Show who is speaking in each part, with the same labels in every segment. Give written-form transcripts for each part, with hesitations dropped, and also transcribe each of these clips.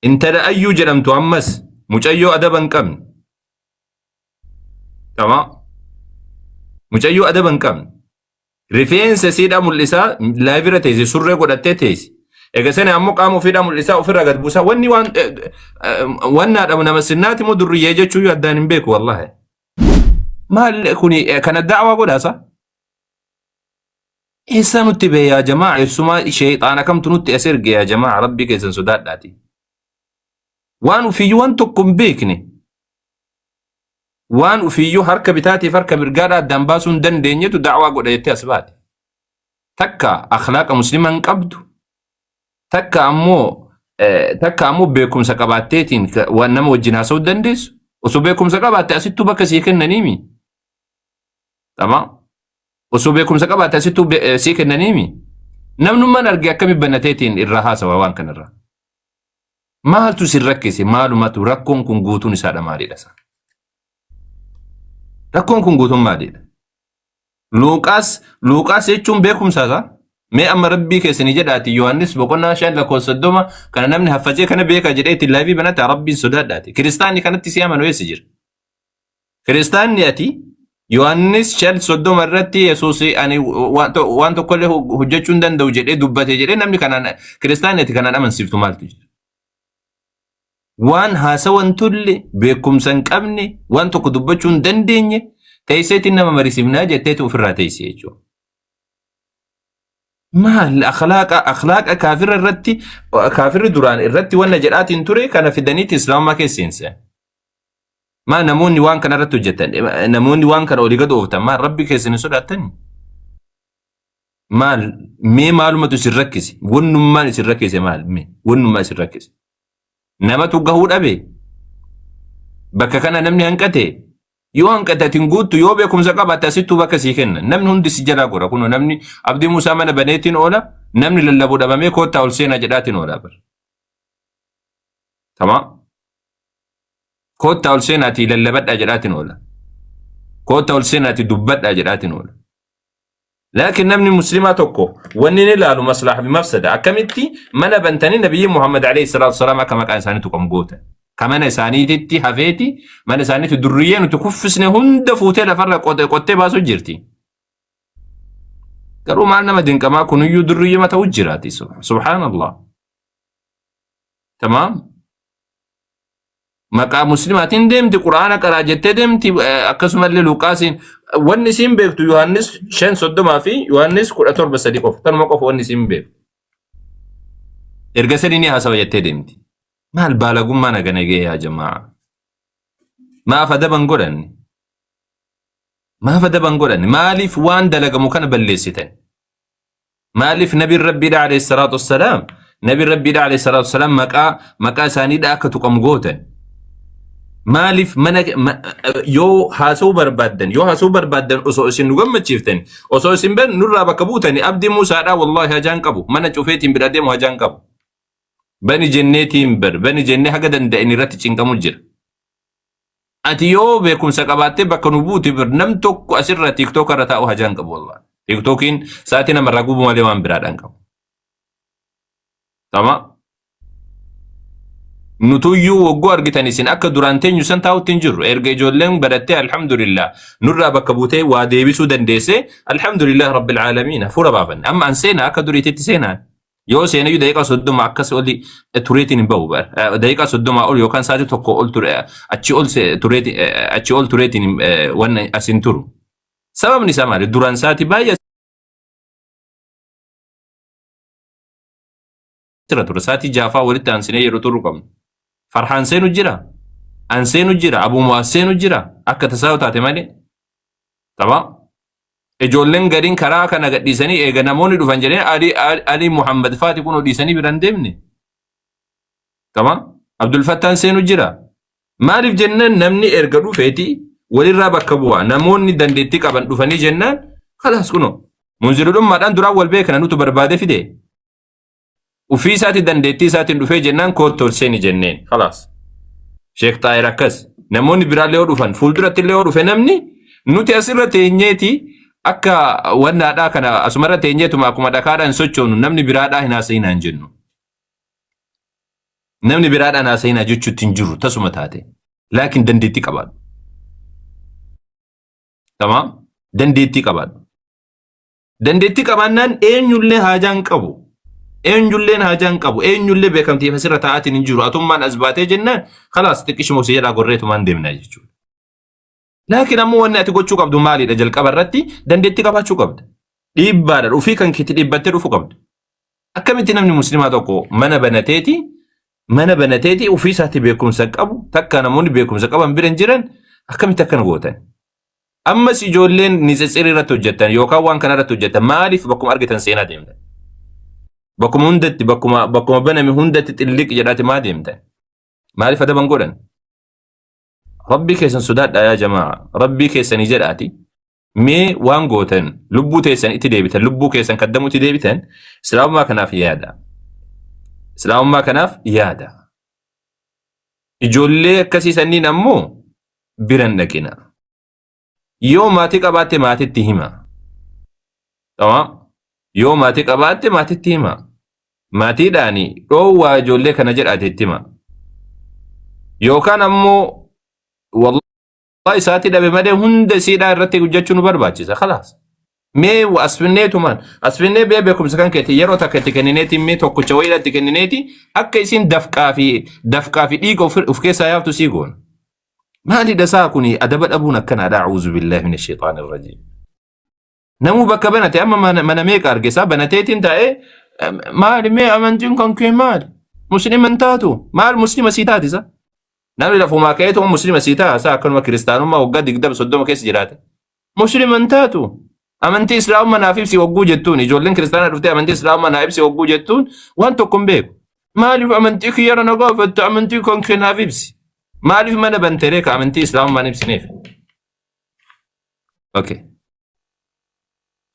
Speaker 1: Intala Ayyuu jedhamtu ammas mucayyoo adaba hin qabne. Tamaa. Mucayyoo adaba hin qabne. Rifeensa isiidhaa mul'isaa laayivira teessi surree godhattee teessi. Egaa sana ammoo qaama ofiidhaa mul'isaa ofirraa gad buusaa wanni waan wannaadha nama sinnaati moo durriyyee jechuu addaan hin beeku wallaahi. Maal kuni kana da'awaa godhaasa? Eessaa nutti bee yaa jamaa eessumaa sheexaana kamtu nutti as erge yaa jamaa rabbii keessan sodaadhaati. Waan ofiiyyuu waan tokko hin beekne waan ofiiyyuu harka bitaatiif harka mirgaadhaa addaan baasuu hin dandeenyetu da'waa godha jettee as baate. Takka akhlaaqa muslima hin qabdu takka ammoo takka ammoo beekumsa qabaatteetiin waan nama wajjin haasa'uu dandeessu osoo beekumsa qabaatte asittuu bakka sii kennaniimi. Tamaa. Osoo beekumsa qabaatte asittuu sii kennaniimi. Namnummaan arge akkami banateetiin irraa haasawa waan kanarraa. Maaltu isin rakkise maalumatu rakkoon kun guutuun isaadha maalidha isaa? Rakkoon kun guutuun maalidha? Luuqaas Luuqaas jechuun beekumsa isaa. Mee amma rabbii keessanii jedhaati Yohaannis boqonnaa 5 lakkoofsa 30 kana namni haffacee kana beeka jedhee ittiin laayivii banata rabbiin sodaadhaati. Kiristaanni kanatti si amanu eessa jira? Kiristaanni ati Yohaannis 5:30 irratti Yesuus ani waan tokkollee hojjechuu hin danda'u jedhee dubbate jedhee namni kanaan kiristaanni ati kanaan amansiiftu maaltu jira? Waan haasawan tulle beekumsa hin qabne waan tokko dubbachuu hin dandeenye teesseetiin nama marisiifnaa jetteetu ofirraa teesse jechuudha. Maal akhlaaqa akhlaaqa kaafira irratti kaafirri duraan irratti wanna jedhaatiin ture kana fidaniiti islaamummaa keessa seensan. Maa namoonni waan kana irratti hojjetan namoonni waan kana olii gad ooftan maal rabbi keessan hin sodaattanii? Maal mee maalumatu isin rakkise? Wannummaan isin rakkise maal? Mee wannummaa isin rakkise? Namatu gahuu dhabe? Bakka kana namni hanqate? Yoo hanqate ati hin guuttu yoo beekumsa qabaatte asittuu bakka sii kenna. Namni hundi si jalaa gora. Kunoo namni Abdii Muusaa mana baneetiin oola. Namni lallabu dhabamee koottaa ol seenaa jedhaatiin oola bar. Tamaa. Koottaa ol seenaatii lallabadhaa jedhaatiin oola. Koottaa ol seenaatii dubbadhaa jedhaatiin oola. Laakiin namni muslimaa tokko wanni inni ilaalu maslaha fi mafsada akkamitti mana bantanii nabiyyi Muhammad alayhi salaatu wasalaam akka maqaan isaanii tuqamu gootan. Ka mana isaaniititti hafeeti mana isaaniitti durriyyee nuti kuffisne hunda fuutee lafarra qottee baasuu jirti. Garuu maal nama dinqamaa kunuyyuu durriyyema ta'u jiraati. Subhaanallah. Tamaam. Maqaa muslimaatiin deemti quraana qaraa jettee deemti akkasumallee Luqaasiin wanni isiin beektu Yohaannis 5:30 fi Yohaannis 17:3 qofa tanuma qofa wanni isiin beektu. Erga sanii ni haasawa jettee deemti. Maal baalagummaan hagana ga'e yaa jamaa? Maaf adaba hin godhanne? Maaf adaba hin godhanne? Maaliif waan dalagamu kana balleessitan? Maaliif nabiin rabbiidha alayhi salaatu wassalaam nabiin rabbiidha alayhi salaatu wassalaam maqaa maqaa isaaniidha akka tuqamu gootan? Maaliif mana yoo haasa'uu barbaaddan yoo haasa'uu barbaaddan osoo isin nu gammachiiftan osoo isin bar nurraa bakka buutani abdii Muusaadhaa wallaahi hajaan qabu mana cufeetiin bira deemu hajaan qabu. Bani jenneetiin bar bani jennee haga danda'in irratti cinqamu jira. Ati yoo beekumsa qabaattee bakka nu buute bir nam tokko asirra TikTok irra taa'u hajaan qabu wallahi. TikTokiin sa'aatii namarraa gubu malee waan biraadhaan qabu. Tama. Nutuyyuu waggoo argitan isin akka duraan teenyu san taa'utti hin jirru. Erga ijoolleen barattee alhamdulillah nurraa bakka buutee waa deebisuu dandeesse alhamdulillah rabbil aalamiin hafuura baafanne. Amma an seenaa akka duriititti seenaan. Yoo seenayyuu daqiiqaa 30 akkas oli tureetiin hin bahu bara. Daqiiqaa 30 ol yookaan sa'aatii tokko ol ture achi ol tureetiin achi ol tureetiin waan as hin turu. Sababni isaa maali? Duraan sa'aatii baay'ee asirra ture. Sa'aatii jaafaa walitti aansinee yeroo turru qabna. Farhaan seenu jira. An seenu jira. Abuu Mu'aaz seenu jira. Akka tasaa yoo taate malee. Tamam. Ijoolleen gariin karaa kana gadhiisanii eega namoonni dhufan jedhanii Ali, Ali Muhammad faati kunoo dhiisanii bira hin deemne. Tamam. Abdul Fattaan seenu jira. Maaliif jennaan namni erga dhufeeti walirraa bakka bu'a. Namoonni dandeettii qaban dhufanii jennaan kalaas kunoo. Munziludhummaadhaan duraan wal beekna nutu barbaade fide. Ufii isaati dandeettii isaatiin dhufee jennaan koottu ol seeni jenneen. Kalaas. Sheek Xaahir akkas. Namoonni biraallee yoo dhufan fuulduratti illee yoo dhufe namni nuti asirra teenyeeti akka wannaadhaa kana asumarra teenyeetuma akkuma dhakaadhaan sochoonu namni biraadhaa hin haasa'inaan jennu. Namni biraadhaan haasa'inaa jechuutti hin jiru tasuma taate. Laakiin dandeettii qabaadhu. Tamaam? Dandeettii qabaadhu. Dandeettii qabaannaan eenyullee haajaa hin qabu. Eenyulleen haajaa hin qabu. Eenyullee beekamtiif asirra taa'aatiin hin jiru. Atummaan as baatee jennaan kalaas xiqqishuma si jedhaa gorreetumaan deemnaa jechuudha. Laakiin ammoo wanni ati gochuu qabdu maalidha jalqaba irratti dandeettii qabaachuu qabda. Dhiibbaadha dhufii kan keetti dhiibbattee dhufuu qabda. Akkamitti namni musliimaa tokko mana banateeti mana banateeti ofii isaatti beekumsa qabu takka namoonni beekumsa qaban bira hin jiran akkamitti akkana gootan? Ammas ijoolleen nitsitsirii irratti hojjettan yookaan waan kana irratti hojjettan maaliif bakkuma argitan seenaa deemtan? Bakkuma hundatti bakkuma bakkuma baname hundatti xilliq jedhaati maa deemtan? Maaliif adaban godhan? Rabbii keessan sodaadhaa yaa jamaa. Rabbii keessanii jedhaati. Mee waan gootan lubbuu teessan itti deebitan lubbuu keessan kaddamuu itti deebitan islaamummaa kanaaf yaada. Islaamummaa kanaaf yaada. Ijoollee akkasii sanniin ammoo bira hin dhaqina. Yoo maatii qabaatte maatitti hima. Tamam. Yoo maatii qabaatte maatitti hima. Maatiidhaan dhoowwaa ijoollee kana jedhaati itti hima. Yookaan ammoo wallahi isaatii dhabe malee hunda isiidhaa irratti hojjechuu nu barbaachisa. Khalaas. Mee as finneetumaan as finnee bee beekumsa kan keeti yeroo takka itti kennineeti mee tokkicha wayiidha itti kennineeti akka isin dafqaa fi dafqaa fi dhiiga of keessaa yaaftu sii goona. Maalidha isaa kuni adaba dhabuun akkanaadha. A'uuzu billaahi mina shayxaani rajiim. Namuu bakka banate amma mana mana meeqa arge isaa banateetiin taa'ee maali mee amantiin kan kee maali? Muslima hin taatu maal muslima sii taati isa? Namni lafumaa ka'eetuma muslima sii ta'a isaa akkanuma kiristaanummaa waggaa 20 30 keessa jiraate. Muslima hin taatu. Amantii islaamummaa naaf ibsi hogguu jettuun ijoolleen kiristaanaa dhuftee amantii islaamummaa naaf ibsi hogguu jettuun waan tokko hin beeku. Maaliif amantii kiyyarra na gaafatta amantii kan kee naaf ibsi. Maaliif mana banteree ka amantii islaamummaa hin ibsineef? Okay.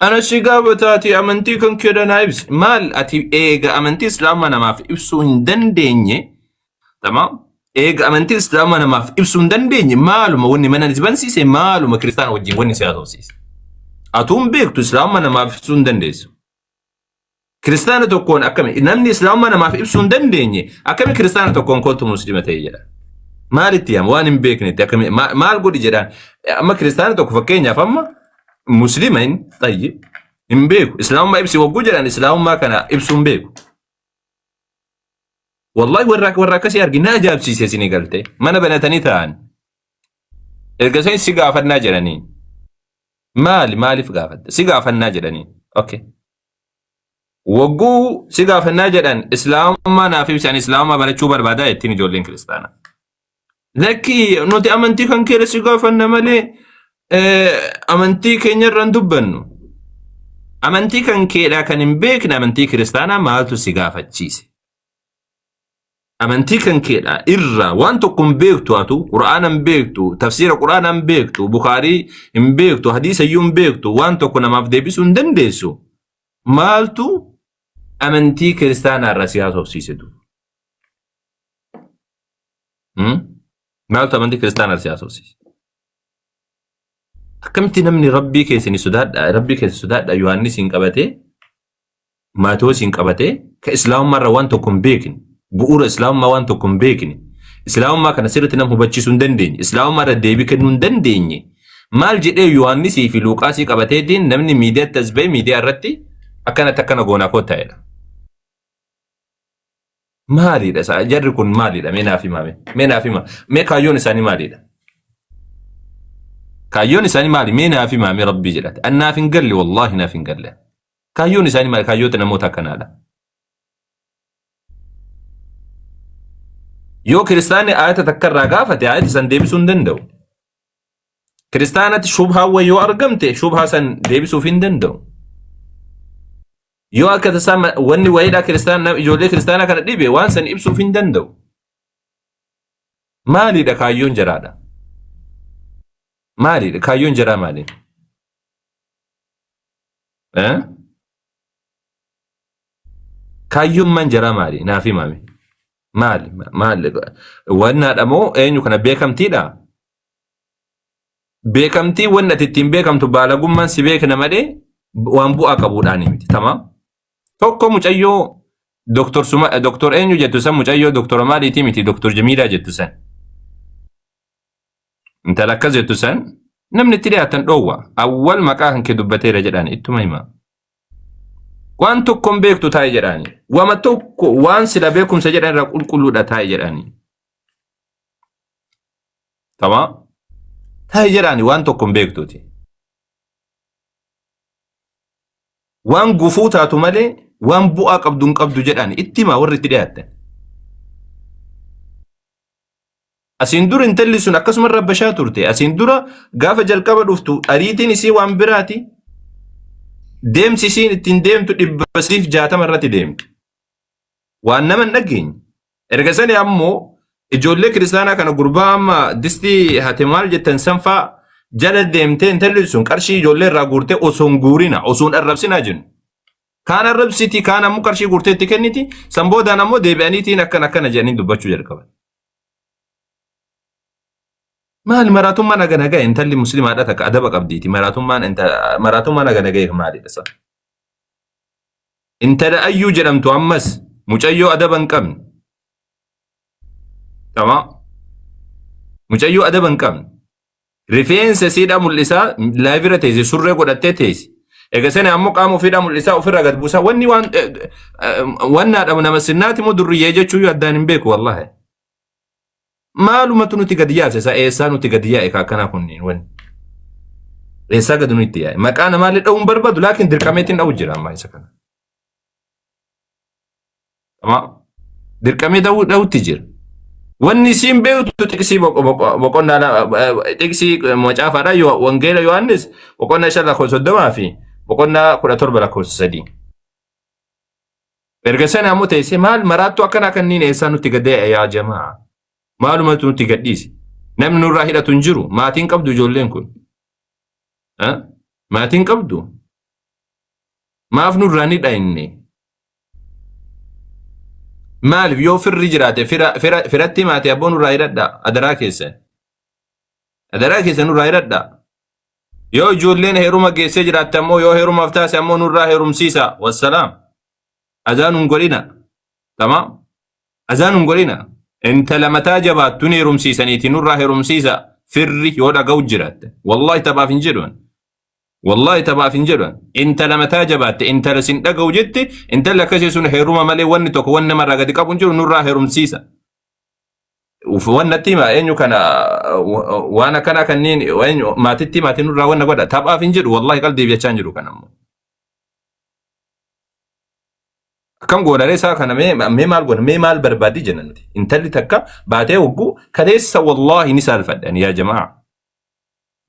Speaker 1: Ana si gaafataati amantii kan keedha naa ibsi. Maal ati eega amantii islaamaa namaaf ibsuu hin dandeenye tamaam eega amantii islaamaa namaaf ibsuu hin dandeenye maaluma wanni mana si bansiise maaluma kiristaana wajjin wanni si haasofsiise. Atuun beektu islaamummaa namaaf ibsuu hin dandeessu. Kiristaana tokkoon akkami namni islaamummaa namaaf ibsuu hin dandeenye akkami kiristaana tokkoon kootu muslima ta'e jedha. Maalitti yaama waan hin beeknetti akkami maal godhi jedhaan amma kiristaana tokko fakkeenyaaf amma muslima hin xayyi hin beeku islaamummaa ibsi wagguu jedhan islaamummaa kana ibsuu hin beeku. Wallahi warra warra akkasii argi na ajaa'ibsiise isinii galte mana banatanii taa'an erga isaan si gaafannaa jedhanii maali maaliif gaafatte si gaafannaa jedhanii okay. Wagguu si gaafannaa jedhan islaamummaa naaf ibsi ani islaamummaa barachuu barbaadaa jettiin ijoolleen kiristaanaa. Lakki nuti amantii kan keessa si gaafanna malee amantii keenya irra hin dubbannu. Amantii kan keedhaa kan hin beekne amantii kiristaanaa maaltu si gaafachiise? Amantii kan keedhaa irraa waan tokko hin beektu atu qura'aana hin beektu tafsiira qura'aana hin beektu bukaarii hin beektu hadiisa iyyuu hin beektu waan tokko namaaf deebisuu hin dandeessu. Maaltu amantii kiristaanaa irraa si haasofsiise du? Maaltu amantii kiristaanaa irraa si haasofsiise? Akkamitti namni rabbii keessanii sodaadha rabbii keessa sodaadha Yohaannisiin qabatee Maatewosiin qabatee ka islaamummaa irraa waan tokko hin beekne bu'uura islaamummaa waan tokko hin beekne islaamummaa kana sirriitti nama hubachiisuu hin dandeenye islaamummaa irra deebii kennuu hin dandeenye maal jedhee Yohaannisii fi Luuqaasii qabateetiin namni miidiyaatti as ba'e miidiyaa irratti akkanatti akkana goonaa kottaa jedha. Maalidha isaa jarri kun maalidha mee naaf himaa mee mee naaf himaa mee kaayyoon isaanii maalidha? Kaayyoon isaanii maali mee naaf himaa mee rabbii jedhate an naaf hin galle wallaahi naaf hin galle. Kaayyoon isaanii maali? Kaayyoota namoota akkanaadha. Yoo kiristaanni aayata takka irraa gaafate aayata san deebisuu hin danda'u. Kiristaanatti shubhaa wayii yoo argamte shubhaa san deebisuuf hin danda'u. Yoo akka tasaa wanni wayiidhaa kiristaana ijoollee kiristaanaa kana dhibe waan san ibsuuf hin danda'u. Maaliidha kaayyoon jaraadha? Maaliidha kaayyoon jaraa maali? Eh? Kaayyoon man jaraa maali? Naaf himame. Maali? Maali? Wannaadha moo eenyu kana beekamtiidha? Beekamtii wanni ati ittiin beekamtu baalagummaan si beekna malee waan bu'aa qabuudhaan miti. Tamaam. Tokko mucayyoo Doktor Suma Doktor eenyu jettu san mucayyoo Doktora maaliitii miti Doktor Jamiilaa jettu san. Intala akkas jettu san namni itti dhiyaatan dhoowwa. Awwal maqaa kan kee dubbateera jedhaan ittuma hima. Waan tokko hin beektu taa'e jedhaani. Wama tokko waan sila beekumsa jedhan irraa qulqulluudha taa'e jedhaani. Tamaa taa'e jedhaani waan tokko hin beektuuti. Waan gufuu taatu malee waan bu'aa qabdu hin qabdu jedhaan itti himaa warri itti dhiyaattan. Asiin dura intalli sun akkasuma rabbashaa turte. Asiin dura gaafa jalqaba dhuftu ariitiin isii waan biraati. Deemsi isiin ittiin deemtu 360 irratti deemti. Waan nama hin dhageenye. Erga sani ammoo ijoollee kiristaanaa kana gurbaa amma distii hate maal jettan sanfaa jala deemtee intalli sun qarshii ijoollee irraa guurtee osoo hin guurina osoo hin arrabsinaa jennu. Kaan arrabsiti kaan ammoo qarshii guurtee itti kenniti san boodaan ammoo deebi'aniitiin akkana akkana jedhanii dubbachuu jalqaban. Maali maraatummaan hagana gahe intalli muslimaadha takka adaba qabdiiti maraatummaan maraatummaan hagana gahe maalidha sa? Intala Ayyuu jedhamtu ammas mucayyoo adaba hin qabne. Tamaa. Mucayyoo adaba hin qabne. Rifeensa isiidhaa mul'isaa laayivira teessi surree godhattee teessi. Egaa sana ammoo qaama ofiidhaa mul'isaa ofirraa gad buusaa wanni waan wannaadha nama sinnaati moo durriyyee jechuu addaan hin beeku wallaahi. Maalumatu nuti gadi yaase isa eessaa nuti gadi yaa'e ka akkanaa kunniin wanni. Eessaa gadi nuti yaa'e. Maqaa namaallee dha'uun barbaadu laakiin dirqameetiin dha'u jira ammaa isa kana. Amma dirqamee dha'uu dha'utti jira. Wanni isiin beektu xiqsii boqonnaa xiqsii macaafaadha wangeela Yohaannis boqonnaa 5 lakkoofsa 30 fi boqonnaa 17 lakkoofsa 3. Erga sana ammoo teessee maal maraattuu akkanaa kanniin eessaa nutti gadee yaa jamaa. Maalumatu nutti gadhiise. Namni nurraa hidhatu hin jiru. Maatiin qabdu ijoolleen kun. Maatiin qabdu. Maaf nurraa ni dhayinne? Maaliif yoo firri jiraate firatti maatii abboo nurraa hidhadhaa adaraa keessan. Adaraa keessan nurraa hidhadhaa. Yoo ijoolleen heeruma geessee jiraatte ammoo yoo heerumaaf taase ammoo nurraa heerumsiisa. Wassalaam. Azaa nun godhina. Tamaam. Azaa nun godhina. Intala mataa jabaattu ni heerumsiisaniiti nurraa heerumsiisa. Firri yoo dhaga'u jiraatte. Wallaahi taphaaf hin jedhu. Wallaahi taphaaf hin jedhu. Intala mataa jabaatte intala sin dhaga'u jette intalli akkasii sun heeruma malee wanni tokko wanni namarraa gadi qabu hin jiru nurraa heerumsiisa. Uf waan natti hima eenyu kana waan akkanaa kanneen eenyu maatitti maatiin nurraa wanna godha taphaaf hin jedhu wallaahi qalbii jechaa hin jiru kana immoo. Akkam goonaree isaa kana mee mee maal goona mee maal barbaaddi jenna nuti intalli takka baatee hogguu kaleessa wallaahi ni saalfadhan yaa jamaa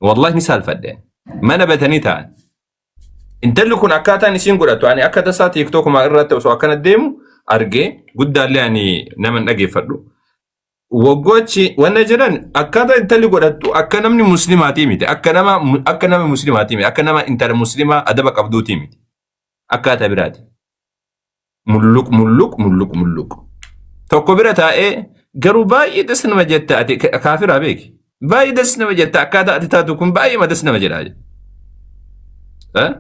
Speaker 1: wallaahi ni saalfadhan mana batanii ta'an. Intalli kun akkaataan isiin godhattu ani akka tasaa tiiktookumaa irratti osoo akkana deemu argee guddaallee ani nama hin dhageeffadhu. Waggochi wanna jedhan akkaataa intalli godhattu akka namni muslimaatii miti akka nama akka nama muslimaatii miti akka nama intala muslimaa adaba qabduutii miti akkaataa biraati. Mulluq mulluq mulluq mulluq. Tokko bira taa'ee garuu baay'ee das nama jetta ati kaafiraa beeki. Baay'ee das nama jetta akkaataa ati taatu kun baay'ee das nama jedhaa. Eh?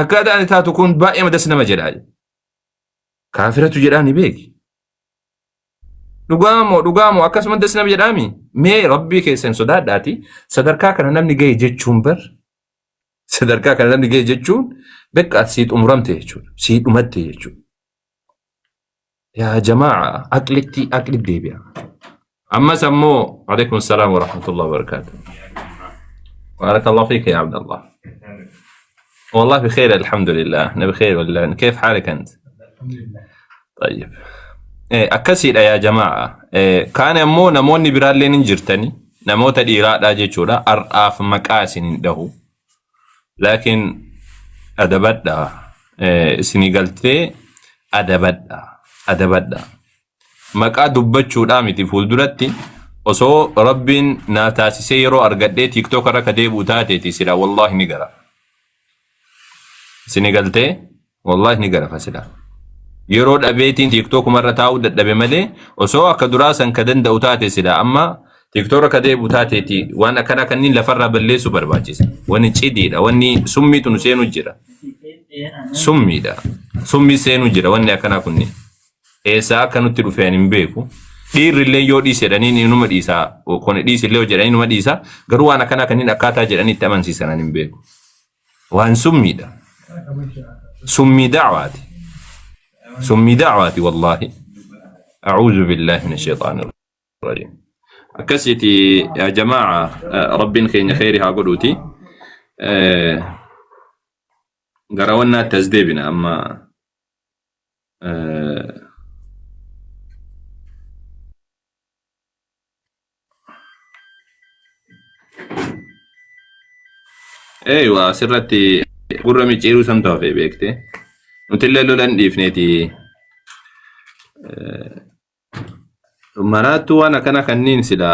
Speaker 1: Akkaataa ati taatu kun baay'ee das nama jedhaa. Kaafiratu jedhaa ni beeki. Dhugaa moo dhugaa moo akkasuma das nama jedhaami? Mee rabbii keessan sodaadhaati sadarkaa kana namni gahe jechuun bar sadarkaa kana namni gahe jechuun beqqa sii xumuramte jechuudha. Sii dhumatte jechuudha. Yaa jamaa aqlitti aqli deebi'a. Ammas ammoo alaikum salaam wa rahmatullahi wa barakaatuh. بارك فيك يا عبد الله. والله بخير الحمد لله احنا بخير والله كيف حالك انت؟
Speaker 2: الحمد لله.
Speaker 1: طيب akkasiidha yaa jamaa kaan ammoo namoonni biraallee ni jirtani namoota dhiiraadha jechuudha har'aaf maqaa isin hin dhahu laakiin adabadha isinii galtee adabadha adabadha maqaa dubbachuudhaa miti fuulduratti osoo rabbiin naa taasisee yeroo argadhee tiiktook irra ka deebi'u taateeti sila wallaahi ni gara isinii galtee Wallaahi ni garafa sila. Yeroo dhabeetiin tiiktookuma irra taa'uu dadhabe malee osoo akka duraa san ka danda'u taate sila amma tiiktoora ka deebi'u taateeti waan akkanaa kanniin lafarraa balleessuu barbaachisa. Wanni cidiidha wanni summiitu nu seenu jira. Summiidha. Summii seenuu jira wanni akkanaa kunniin. Eessaa akka nutti dhufe ani hin beeku. Dhiirri illee yoo dhiise jedhanii inuma dhiisa. Kun dhiisi illee yoo jedhanii inuma dhiisa. Garuu waan akkanaa kanneen akkaataa jedhanii itti amansiisan ani hin beeku. Waan summiidha. Summii da'waati. Summii da'waati wallaahi. A'uuzu billaahi mina shayxaani rajiim. Akkasiiti yaa jamaa'a rabbiin keenya kheyri haa godhuuti. Gara wannaatti as deebina amma. Eeywa asirratti gurra micciiruu santu hafe beekte. Nutillee lola hin dhiifneeti. Maraattuu waan akkana kanniin sila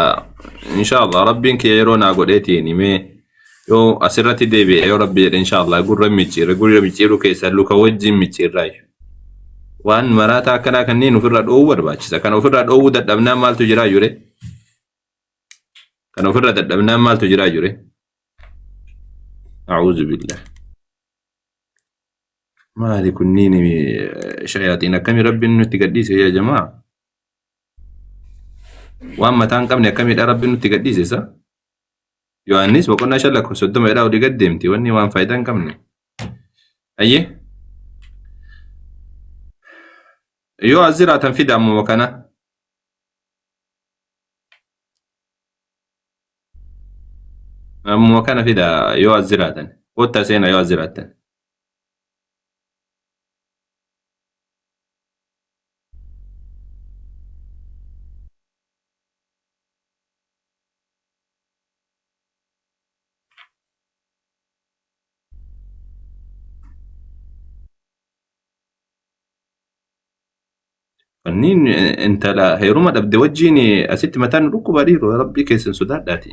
Speaker 1: inshaallah rabbiin kiyya yeroo naa godheetiin himee yoo asirratti deebi'e yoo rabbi jedhe inshaallah gurra micciirra gurra micciiruu keessa luka wajjin micciirraayu. Waan maraataa akkanaa kanneen ofirraa dhoowwuu barbaachisa. Kana ofirraa dhoowwuu dadhabnaan maaltu jiraa jure? Kana ofirraa dadhabnaan maaltu jiraa jure? A'uuzu billah. Maali kunniin shayaaxiin akkamii rabbiin nutti gadhiise yaa jamaa? Waan mataa hin qabne akkamiidha rabbiin nutti gadhiise isa? Yohaannis boqonnaa 5 lakkoofsa 30 jedhaa olii gad deemti wanni waan faayidaa hin qabne. Ayyee. Yoo as jiraatan fida ammuma kana. Ammuma kana fida yoo as jiraatan. Kottaa seenaa yoo as jiraatan. Wanniin intala heeruma dhabde wajjiin asitti mataan nu dhukkuba dhiiroo rabbii keessan sodaadhaati.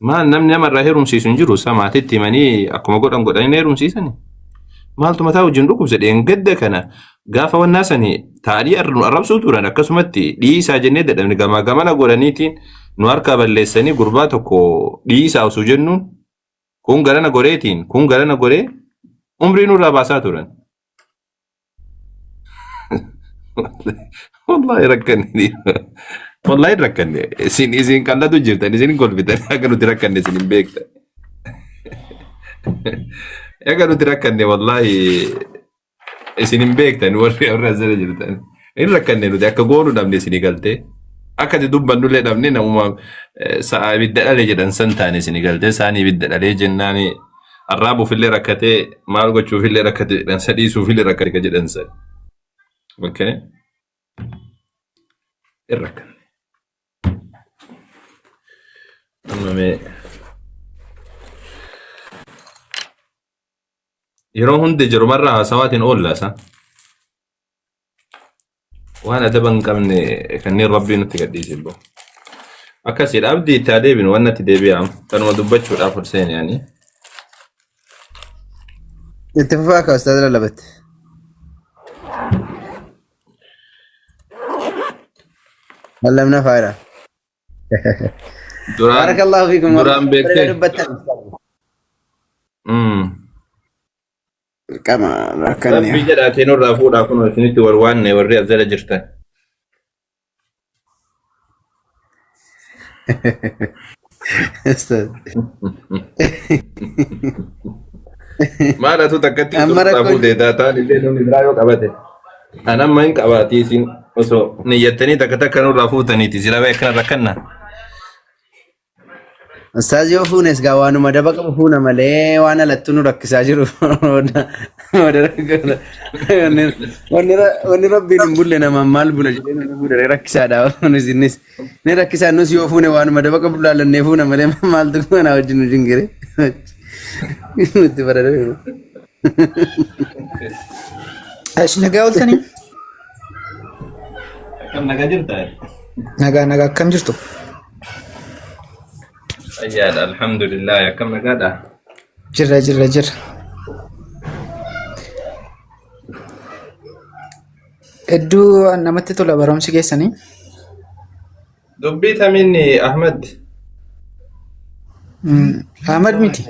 Speaker 1: Maal namni namarraa heerumsiisu hin jiru isa maatitti himanii akkuma godhan godhanii heerumsiisani. Maaltu mataa wajjin dhukkubse dheengadda kana gaafa wannaa sani taa'anii nu arrabsuu turan akkasumatti dhiisaa jennee dadhabne gamaa gamana godhaniitiin nu harkaa balleessanii gurbaa tokko dhiisaa osoo jennuun kun garana goreetiin kun garana goree umrii nurraa baasaa turan. Wallahi rakkanne. Wallahi rakkanne. Isin isin qallatu jirtan isin kolfitan akka nuti rakkanne isin hin beektan. Akka nuti rakkanne wallahi isin hin beektan warri warri asirra jirtan. Hin rakkanne nuti akka goonu dhabne isinii galtee. Akka itti dubbannullee dhabne namuma sa'a ibidda dhale jedhan san taane isinii galtee saanii ibidda dhalee jennaani arraabuufillee rakkatee maal gochuufillee rakkate jedhan sa dhiisuufillee rakkate ka jedhan san. Okay. Hin rakkanne. Amma mee yeroo hunda jirumarraa haasawaatiin oolla isa. Waan adaba hin qabne kanneen rabbii nutti gadhiise immoo. Akkasiidha abdii itti haa deebinu waan natti deebi'aa kanuma dubbachuudhaaf ol seene ani.
Speaker 2: Itti fufaa akka ustaaz lallabatte. Lallabna faayira.
Speaker 1: Duraan
Speaker 2: Barakallahu fiikum.
Speaker 1: duraan
Speaker 2: Bareeda
Speaker 1: beektee.
Speaker 2: dubbattan. Qama rakkanne.
Speaker 1: Rabbii jedhaatii nurraa fuudhaa kunoo isinitti wal waanne warri as jala jirtan.
Speaker 2: Ustaz.
Speaker 1: Maal atu takkatti
Speaker 2: Amma
Speaker 1: nurraa
Speaker 2: rakkoon
Speaker 1: fuutee daataan illee namni biraa yoo qabate. An amma hin qabaatii isin osoo niyyattanii takka takka nurraa fuutaniiti sila bee akkana rakkanna.
Speaker 2: Ustaaz yoo fuunes gaa waanuma daba qabu fuuna malee waan alattuu nu rakkisaa jiru. Wanni rabbiin hin bulle namaan maal bula jedhee nu fuudhee rakkisaadha. Nunis innis ni rakkisaa nus yoo fuune waanuma daba qabu laallannee fuuna malee maaltu kanaa wajjin nu jingire. Nutti baradame.
Speaker 3: Ash nagaa ooltanii?
Speaker 1: Akkam nagaa jirtaa?
Speaker 3: Nagaa nagaa akkam jirtu?
Speaker 1: Fayyaadha alhamdulillah akkam nagaadha.
Speaker 3: Jirra jirra jirra. Hedduu namatti tola barumsi keessanii.
Speaker 1: Dubbii tamiin Ahmad.
Speaker 3: Ahmad miti.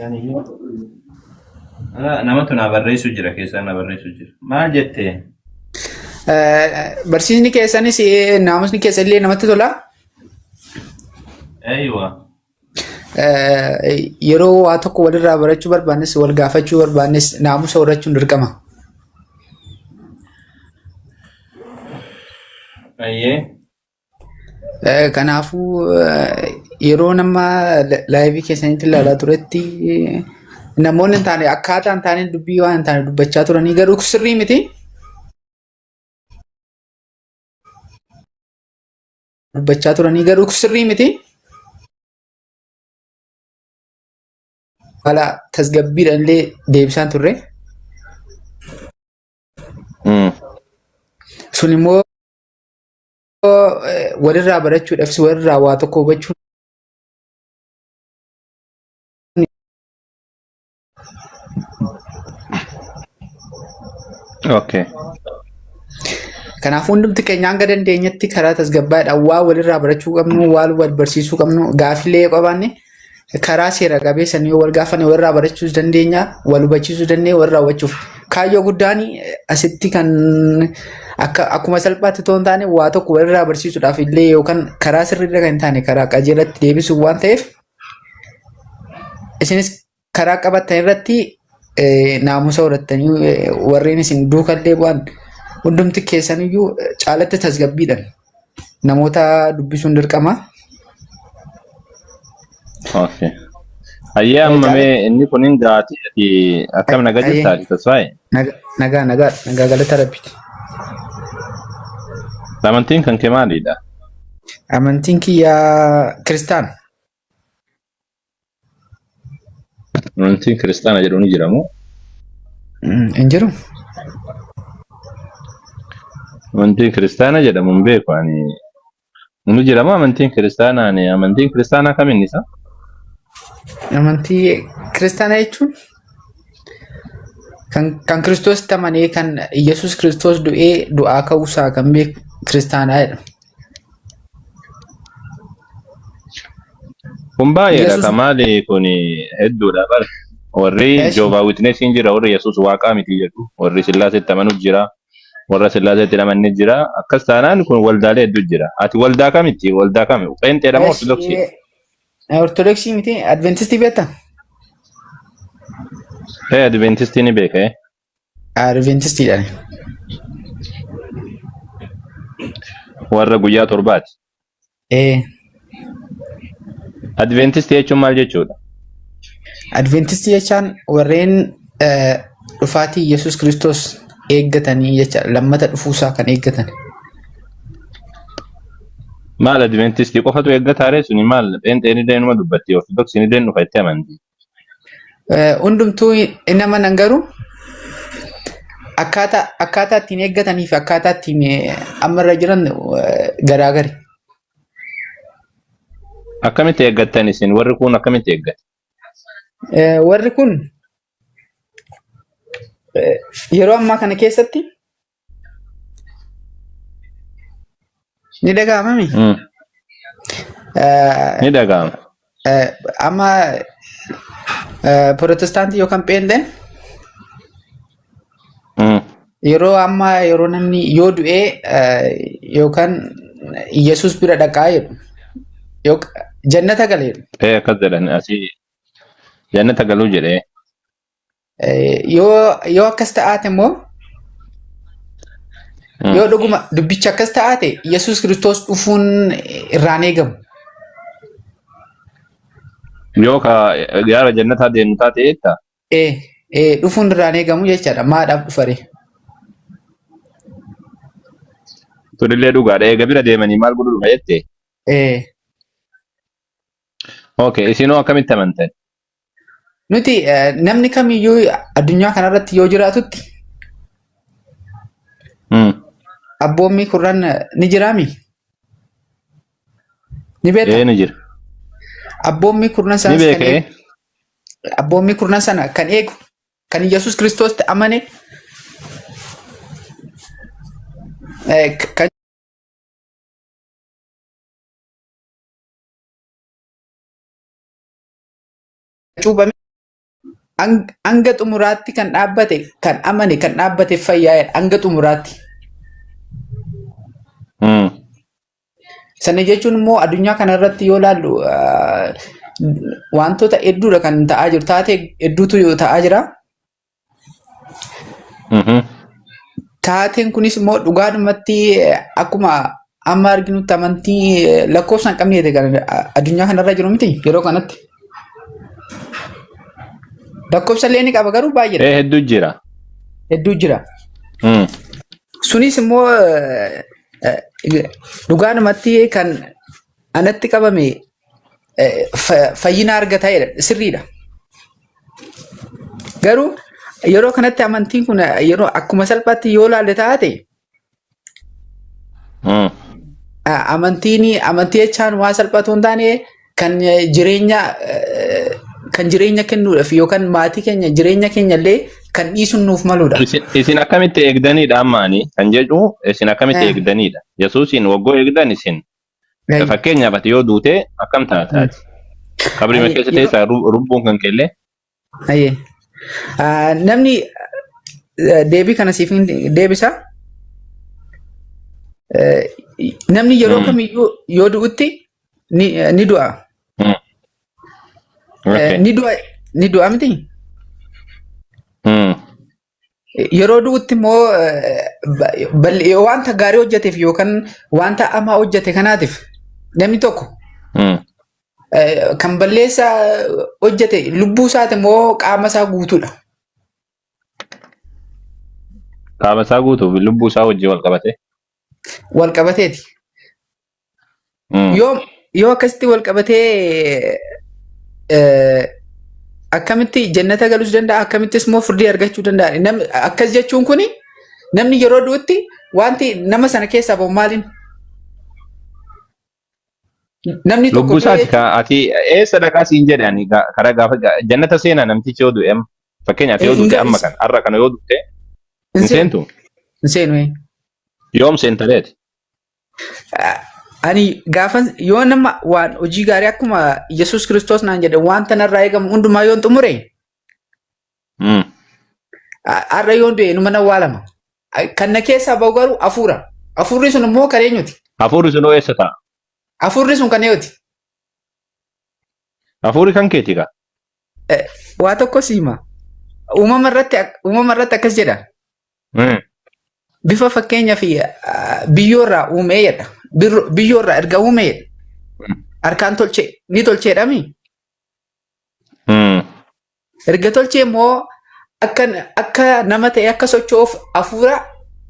Speaker 1: Namatu naa barreessu jira keessaa na barreessu jira. Maal jettee?
Speaker 3: Barsiisni keessanis naamusni keessa illee namatti tola.
Speaker 1: Eeywa.
Speaker 3: Yeroo waa tokko walirraa barachuu barbaannes wal gaafachuu barbaannes naamusa horachuun dirqama.
Speaker 1: Ayyee.
Speaker 3: Kanaafuu yeroo nama laayivii keessanitti ilaalaa turetti namoonni hin taane akkaataa hin taane dubbii waan hin taane dubbachaa turanii garuu sirrii miti. Dubbachaa turanii garuu sirrii miti. Haala tasgabbiidhaan illee deebisaan turre. Sun immoo walirraa barachuudhaafis walirraa waa tokko hubachuun
Speaker 1: Okay.
Speaker 3: Kanaafuu hundumti keenya hanga dandeenyetti karaa tasgabbaadhaan waa walirraa barachuu qabnu, waan wal barsiisuu qabnu, gaaffilee yoo qabaanne karaa seera qabeessan yoo wal gaafanne walirraa barachuus dandeenya, wal hubachiisuu dandeenya, walirraa hubachuuf. Kaayyoo guddaan asitti kan akka akkuma salphaatti otoo hin taane waa tokko walirraa barsiisuudhaaf illee yookaan karaa sirriirra kan hin taane karaa qajeelatti deebisuuf waan ta'eef isinis karaa qabattan irratti naamusa horattanii warreen isin duukallee bu'an hundumti keessaniyyuu caalatti tasgabbiidhaan namoota dubbisuun dirqama.
Speaker 1: Okay. Hayyee amma mee inni kun hin gaati ati akkam naga jirta ati Tasfaayee?
Speaker 3: Nagaa nagaa nagaa galata rabbiiti.
Speaker 1: Amantiin kan kee maalidha?
Speaker 3: Amantiin kiyyaa kiristaana.
Speaker 1: Amantiin kiristaana jedhu ni jira moo?
Speaker 3: Hin jiru.
Speaker 1: Amantiin kiristaana jedhamu hin beeku ani. Ni jira moo amantiin kiristaanaa ani amantiin kiristaanaa kam inni isa?
Speaker 3: Amantii kiristaanaa jechuun kan Kiristoositti amanee kan Yesuus Kiristoos du'ee du'aa ka'uusaa kan beeku kiristaanaa jedhama.
Speaker 1: Kun baay'eedha
Speaker 3: Yesuus
Speaker 1: ka maali kun hedduudha bar. Warri
Speaker 3: Eeshi.
Speaker 1: Jehovah Witness hin jira, warri Yesuus waaqaa miti jedhu, warri Sillaaseetti amanu jira, warra Sillaaseetti hin amanne jira. Akkas taanaan kun waldaalee hedduu jira. Ati waldaa kamitti? Waldaa kami? Pheenxeedha moo
Speaker 3: Eeshi.
Speaker 1: Ortodoksiidha?
Speaker 3: Ortodoksii miti Adventistii beektaa?
Speaker 1: Ee Adventistii ni beeka. Eh.
Speaker 3: Adventistiidhaan.
Speaker 1: Warra guyyaa torbaati.
Speaker 3: Ee
Speaker 1: Adventistii jechuun maal jechuudha?
Speaker 3: Adventistii jechaan warreen dhufaatii Yesuus Kiristoos eeggatanii jecha lammata dhufuusaa kan eeggatan.
Speaker 1: Maal Adventistii qofatu eeggataa ree suni maal pheenxeen illee numa dubbatti Ortodoksiin illee dhufa itti amanti.
Speaker 3: Hundumtuu hin amanan garuu akkaataa ittiin eeggatanii fi akkaataa ittiin amma irra jiran garaagari.
Speaker 1: Akkamitti eeggattan isin warri kun akkamitti eeggata?
Speaker 3: Warri kun yeroo ammaa kana keessatti ni dhaga'amami.
Speaker 1: Ni dhaga'ama.
Speaker 3: Amma Protestaantii yookaan Pheenxeen yeroo ammaa yeroo namni yoo du'ee yookaan Yesuus bira dhaqaa jedhu jannata gala jedhu.
Speaker 1: Ee akkas jedhan asii jannata galuu jedhee.
Speaker 3: Yoo akkas ta'aate immoo yoo dhuguma dubbichi akkas ta'aate Yesuus Kiristoos dhufuun irraan eegamu.
Speaker 1: Yoo ka gaara jannataa deemnu taate jetta.
Speaker 3: Ee dhufuun irraan eegamu jechaadha. Maadhaaf dhufare?
Speaker 1: Tunillee dhugaadha. Eega bira deemanii maal godhu dhufa jette.
Speaker 3: Ee
Speaker 1: Okay, isinoo akkamitti amantan?
Speaker 3: Nuti namni kamiyyuu addunyaa kanarratti yoo jiraatutti abboommii kurnan ni jiraami? Ni beekta?
Speaker 1: Ee ni jira.
Speaker 3: Abboommii kurnan
Speaker 1: Ni
Speaker 3: sanas kan
Speaker 1: beeka ee.
Speaker 3: eegu abboommii kurnan sana kan eegu kan Yesuus Kiristoositti amane kan cuuphame Hanga xumuraatti kan dhaabbate, kan amane, kan dhaabbate fayyaa hanga xumuraatti. Sana jechuun immoo addunyaa kanarratti yoo ilaallu wantoota hedduudha kan ta'aa jiru. Taatee hedduutu yoo ta'aa jira. Taateen kunis immoo dhugaadhumatti akkuma amma arginutti amantii lakkoofsa hin qabne kan addunyaa kanarra jiru miti yeroo kanatti. Lakkoofsa illee ni qaba garuu baay'eedha.
Speaker 1: Ee, hedduu jira.
Speaker 3: Hedduu jira. Sunis immoo dhugaadhumatti kan anatti qabame fayyina argata jedha, sirriidha. Garuu yeroo kanatti amantiin kun yeroo akkuma salphaatti yoo ilaalle taate amantiin amantii jechaan waan salphatu hin taane kan jireenya kan jireenya kennuudhaaf yookaan maatii keenya jireenya keenya illee kan dhiisuun nuuf maludha.
Speaker 1: Isin akkamitti eegdanidha ammaani kan jedhu, isin akkamitti eegdanidha? Yesuusiin waggoo eegdan isin fakkeenyaaf ati yoo duute akkam taataati? Qabrii keessa teessaa lubbuun kan keellee.
Speaker 3: Ayyee. Namni deebii kana siif hin deebisa. Namni yeroo kamiyyuu yoo du'utti ni du'a. Ni du'a, ni du'a miti. Yeroo du'utti immoo wanta gaarii hojjeteef yookaan wanta hamaa hojjete kanaatiif namni tokko kan balleessa hojjete lubbuu isaati immoo qaama isaa guutuudha?
Speaker 1: Qaama isaa guutuuf lubbuu isaa wajjin wal qabate.
Speaker 3: Wal qabateeti. Yoo akkasitti wal qabatee akkamitti jannata galuus danda'a, akkamittis immoo firdii argachuu danda'a? Akkas jechuun kuni namni yeroo du'utti wanti nama sana keessaa bahu maaliin? Namni tokko
Speaker 1: Lubbuu isaati ka ati eessa dhaqaa siin jedhe ani karaa gaafa jannata seenaa namtichi yoo du'e amma fakkeenyaaf yoo duute amma kan har'a kana yoo duute hin seentu.
Speaker 3: Hin seenu.
Speaker 1: Yoom seentareeti?
Speaker 3: Ani gaafa yoo nama waan hojii gaarii akkuma Yesuus Kiristoos naan jedhe wanta narraa eegamu hundumaa yoon xumure har'a yoon du'e numa awwaalama. Kan na keessaa bahu garuu hafuura. Hafuurri sun immoo kan eenyuti?
Speaker 1: Hafuurri sun hoo eessa ta'a?
Speaker 3: Hafuurri sun kan eenyuti?
Speaker 1: Hafuurri kan keeti kaa?
Speaker 3: Waa tokko si hima. Uumama irratti akkas jedha. Bifa fakkeenyaa fi biyyoorraa uumee jedha. Biyyoorraa erga uumee harkaan tolchee ni tolcheedhami. Erga tolchee immoo akka nama ta'e akka socho'uuf hafuura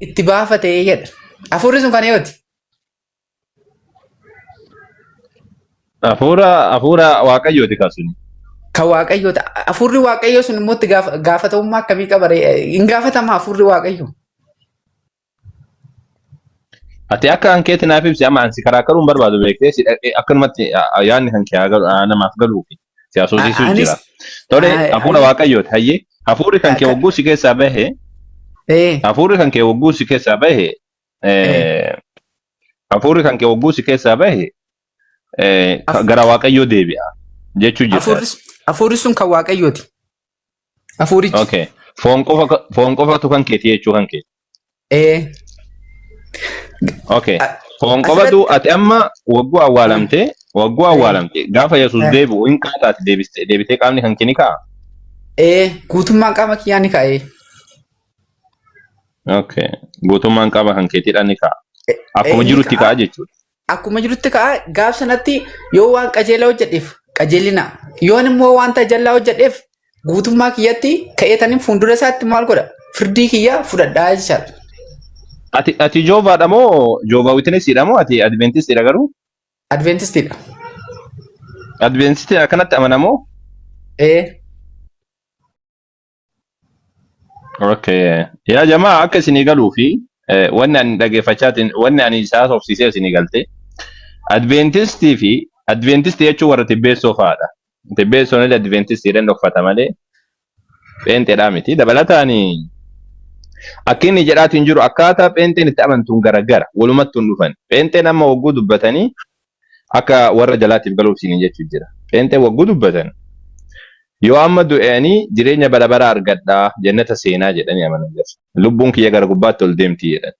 Speaker 3: itti baafatee jedha. Hafuurri sun kan eenyuti?
Speaker 1: Hafuura Waaqayyooti kaa suni.
Speaker 3: Kan Waaqayyoo ta'a. Hafuurri Waaqayyoo sun immoo itti gaafatamummaa akkamii qaba ree? Hin gaafatama hafuurri Waaqayyoo?
Speaker 1: Ati akka kan keetti naaf ibsi, amma ansi karaa karuun barbaadu beektee si dhaqee akkanumatti yaadni kan kee namaaf galuufi si haasofsiisuu
Speaker 3: Anis
Speaker 1: jira. Tole, hafuura Waaqayyooti hayyee, hafuurri kan kee wagguu si keessaa bahe, hafuurri kan kee wagguu si keessaa bahe, hafuurri kan kee wagguu si keessaa bahe gara Waaqayyoo deebi'a jechuu jirta.
Speaker 3: Hafuurri sun kan Waaqayyooti. Hafuurichi.
Speaker 1: Okay. Foon qofa, foon qofatu kan keeti jechuu kan keeti.
Speaker 3: Ee.
Speaker 1: Okay. Foon qofatu
Speaker 3: Asirratti
Speaker 1: ati amma wagguu awwaalamte gaafa Yesuus deebi'u hin kaataati deebitee qaamni kan kee ni ka'a.
Speaker 3: Ee, guutummaan qaama kiyyaa ni ka'ee.
Speaker 1: Okay. Guutummaan qaama kan keetiidhaan ni ka'a. Akkuma
Speaker 3: Ni
Speaker 1: jirutti
Speaker 3: ka'a.
Speaker 1: ka'a jechuudha.
Speaker 3: Akkuma jirutti ka'a. Gaaf sanatti yoo waan qajeelaa hojjedheef qajeelina. Yoon immoo wanta jallaa hojjedheef guutummaa kiyyatti ka'eetaniin fuuldura isaatti maal godha? Firdii kiyya fudhadhaa jechaadha.
Speaker 1: Ati Joovaadha moo Jehovah Witnessiidha moo ati Adventistiidha garuu?
Speaker 3: Adventistiidha.
Speaker 1: Adventistiin akkanatti amanamoo?
Speaker 3: Ee.
Speaker 1: Okay. Yaa jamaa, akka isinii galuu fi wanni ani dhageeffachaatiin wanni ani isaa sobsiisee isinii galte, Adventistii fi Adventistii jechuun warra tibbeessoo fa'aadha. Tibbeessoon illee Adventistiidhaan dhokfata malee pheenxeedhaa miti. Dabalataan akka inni jedhaatiin jiru akkaataa pheenxeen itti amantuun garagara walumattuu hin dhufan. Pheenxeen amma wagguu dubbatanii akka warra jalaatiif galuuf isiniin jechuu jira. Pheenxeen wagguu dubbatan Yoo amma du'eanii jireenya bara baraa argadhaa jannata seenaa jedhanii amanan jarri. Lubbuun kiyya gara gubbaatti ol deemti jedhan.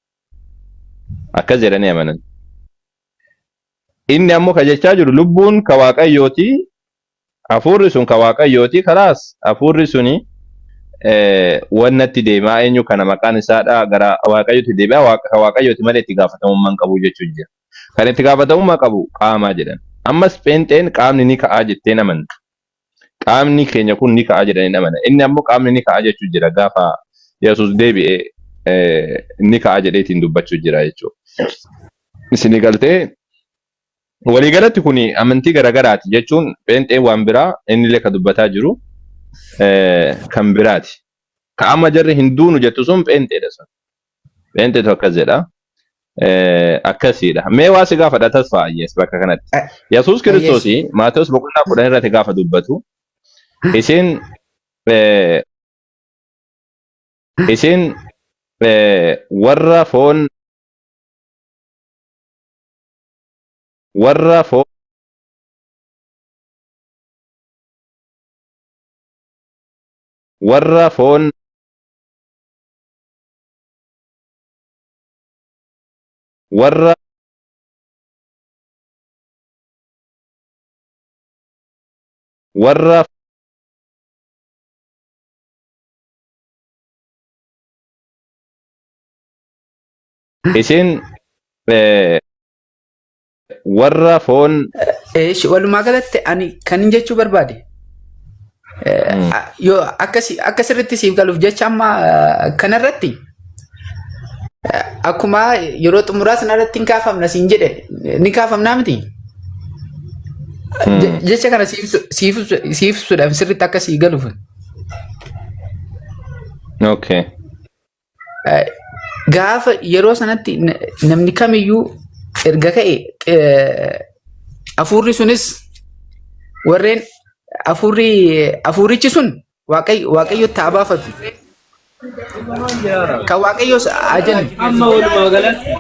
Speaker 1: Akkas jedhanii amanan. Inni ammoo ka jechaa jiru lubbuun ka Waaqayyooti, hafuurri sun ka Waaqayyooti, kalaas hafuurri suni wannatti deemaa eenyu kana maqaan isaadha gara Waaqayyooti deebi'a waaqa ka Waaqayyooti malee itti gaafatamummaa hin qabu jechuun jira. Kan itti gaafatamummaa qabu qaamaa jedhan. Ammas pheenxeen qaamni ni ka'aa jetteen amanti. Qaamni keenya kun ni ka'a jedhanii hin amanan. Inni ammoo qaamni ni ka'a jechuu jira gaafa Yesuus deebi'e ni ka'a jedheetiin dubbachuu jira jechuudha. Isinii galtee waliigalatti kun amantii garaagaraati jechuun pheenxeen waan biraa innillee ka dubbataa jiru kan biraati. Ka amma jarri hin duunu jettu sun pheenxeedha sun. Pheenxeetu akkas jedha. Akkasiidha. Mee waa si gaafadha tasfaa yes bakka kanatti. Yesuus Kiristoos Maatewos boqonnaa 10 irratti gaafa dubbatu isin isin warra foon warra foon warra foon warra warra isin warra foon
Speaker 3: Eesh, walumaa galatti ani kan hin jechuu barbaade yoo akka sirriitti siif galuuf jecha amma kanarratti akkuma yeroo xumuraa sanarratti hin kaafamna siin jedhe ni kaafamnaa miti. Jecha kana siif ibsuudhaaf sirriitti akka sii galuuf.
Speaker 1: Okay.
Speaker 3: Gaafa yeroo sanatti namni kamiyyuu erga ka'e hafuurri sunis warreen hafuurri hafuurichi sun waaqayyo itti haa baafatu. Kan waaqayyoos haa jennu.
Speaker 4: Amma walumaa galatti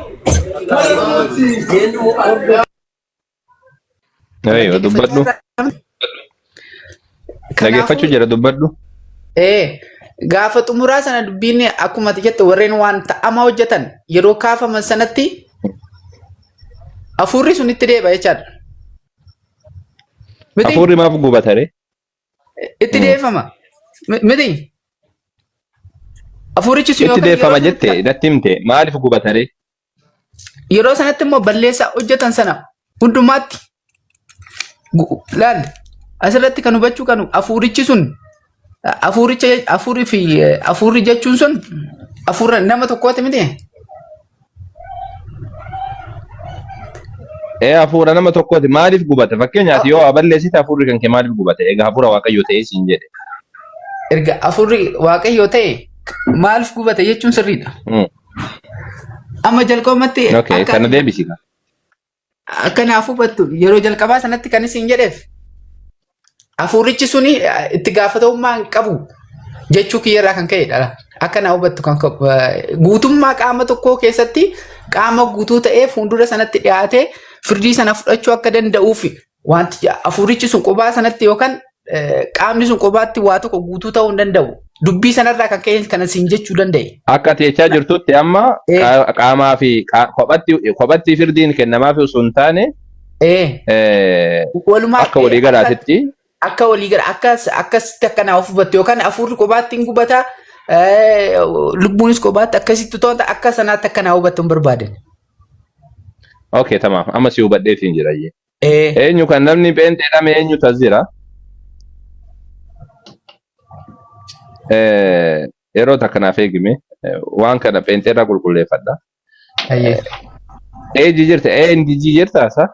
Speaker 1: Ayyo dubbadhu. Dhageeffachuu jira dubbadhu.
Speaker 3: Ee, gaafa xumuraa sana dubbiin akkuma ati jette warreen waan ta'amaa hojjetan yeroo kaafaman sanatti hafuurri sun itti deebi'a jechaadha.
Speaker 1: Miti Hafuurri maaf gubata ree?
Speaker 3: itti deefama. Miti hafuurichi sun
Speaker 1: Itti yookaan yeroo deeffama sanatti jette natti himte maaliif gubata ree?
Speaker 3: Yeroo sanatti immoo balleessaa hojjetan sana hundumaatti laal asirratti kan hubachuu qabnu hafuurichi sun hafuuricha hafuurri fi hafuurri jechuun sun hafuura nama tokkooti miti.
Speaker 1: Ee hafuura nama tokkooti maaliif gubata? Fakkeenyaaf yoo waa balleessite hafuurri kan kee maaliif gubata? Egaa hafuura waaqayyoo ta'ee siin jedhe.
Speaker 3: Erga hafuurri waaqayyoo ta'e maaliif gubata jechuun sirriidha. Amma jalqabumatti
Speaker 1: Okay, akka kana deebisi.
Speaker 3: akka naaf hubattu yeroo jalqabaa sanatti kan isin jedheef hafuurichi suni itti gaafatamummaa hin qabu jechuu kiyyarraa kan ka'edha. Akka naa hubattu kan ka'u, guutummaa qaama tokkoo keessatti qaama guutuu ta'ee fuuldura sanatti dhiyaatee firdii sana fudhachuu akka danda'uuf wanti hafuurichi sun qobaa sanatti yookaan qaamni sun qobaatti waa tokko guutuu ta'uu hin danda'u. Dubbii sanarraa kan ka'e kana siin jechuu danda'e.
Speaker 1: Akka ati jechaa jirtutti amma qaamaa fi kophatti kophatti firdiin kennamaaf osoo hin taane
Speaker 3: Walumaa
Speaker 1: akka walii galaatitti
Speaker 3: akka walii gala akkas akkasitti akka naaf hubattu yookaan hafuurri qobaatti hin gubata lubbuunis qobaatti akkasitti to'ata akka sanaatti akka naa hubattu hin barbaadan.
Speaker 1: Okay, tamaam. Amma si hubadheetiin jira. Eenyu kan namni pheenxee dhame eenyutu as jira? Yeroo takka naaf eegime waan kana pheenxee irraa qulqulleeffadha.
Speaker 3: Hayyee.
Speaker 1: Eeji jirta ANDG jirta sa?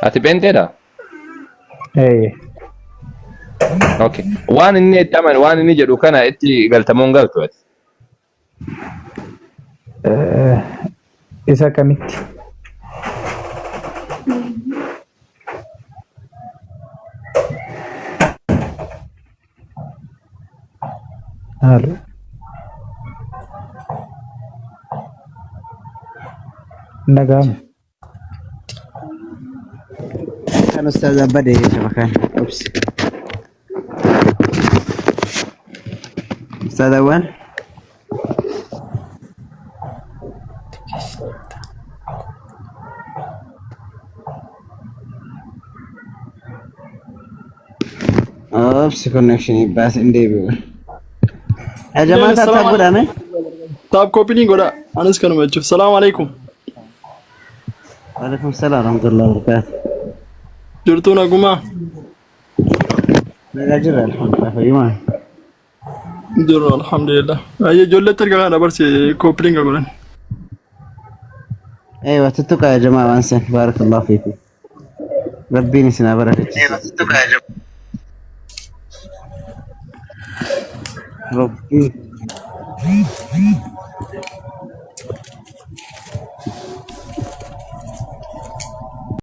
Speaker 1: Ati pheenxeedha?
Speaker 4: Ee.
Speaker 1: Okay. Waan inni itti amane waan inni jedhu kana itti galtamoo hin galtu ati?
Speaker 4: Isa kamitti? Halo. Dhaga'ama.
Speaker 2: Kan Ustaaz Abbadee shabakaan. Obsi. Ustaaz Awwaan. Obsi connection baas hin deebi'u. Jamaa
Speaker 5: Assalamu
Speaker 2: tattaaf godhame.
Speaker 5: Taap koopiniin godha. Anis kanuma jechuuf. Salaamu alaikum.
Speaker 2: Waalaikum salaam warahmatullahi wabarakatuh.
Speaker 5: Jirtuu nagumaa?
Speaker 2: Nagaa jirra alhamdulillah fayyumaa.
Speaker 5: Jirru alhamdulillah. Ayyee ijoolleetti erga kana dabarse koopiniin godhan.
Speaker 2: Eewa tuttuqaa yaa jamaa waan san baarakallahu fiikum. Rabbiin isin haa barakachiisu. Rabbiin.